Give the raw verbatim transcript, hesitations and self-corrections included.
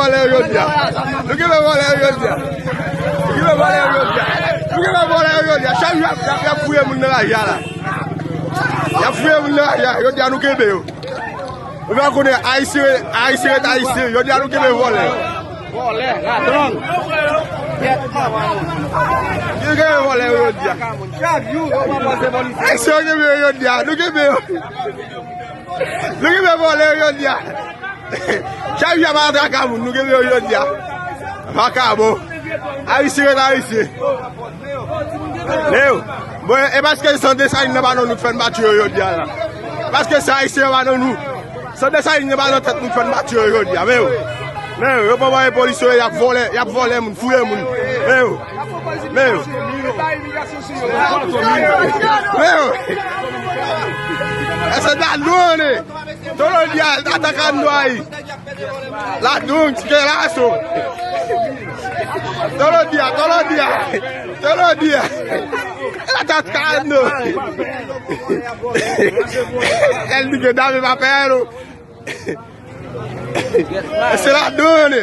Vòlè yo jodi a. Nou kenbe vòlè yo jodi a. Nou kenbe vòlè yo jodi a. Nou kenbe vòlè yo jodi a. Chak jou y ap, y ap, y ap fouye moun nan lari a la. Y ap fouye moun nan lari a. Jodi a nou kenbe yo. Nou fè konnen Ayisyen, Ayisyen ret Ayisyen. Jodi a nou kenbe vòlè. Vòlè, ladròn. Nou kenbe vòlè yo jodi a. Ayisyen yo kenbe yo jodi a. Nou kenbe yo. Nou kenbe vòlè yo jodi a. Chak jou y ap atrake moun, nou kenbe yo jodi a. Vakabon. Ayisyen ret Ayisyen. Men yo. Bon, e paske san Desalin nan pa nan nou k fè n pa tiye yo jodi a la. Paske san Ayisyen yo pa nan nou. San Desalin nan pa nan tèt nou k fè n pa tiye yo jodi a. Men yo. Men yo, yo pran mwayen polis yo, y ap vòlè, y ap vòlè moun, fouye moun. Men yo. Men yo. Men yo. Èske ta nou ane? Tolo dia, atacando aí. Ladrão, desgraçado. Tolo dia, tolo dia. Tolo dia. Atacando. Ele dice, dame papel. Ese ladrone.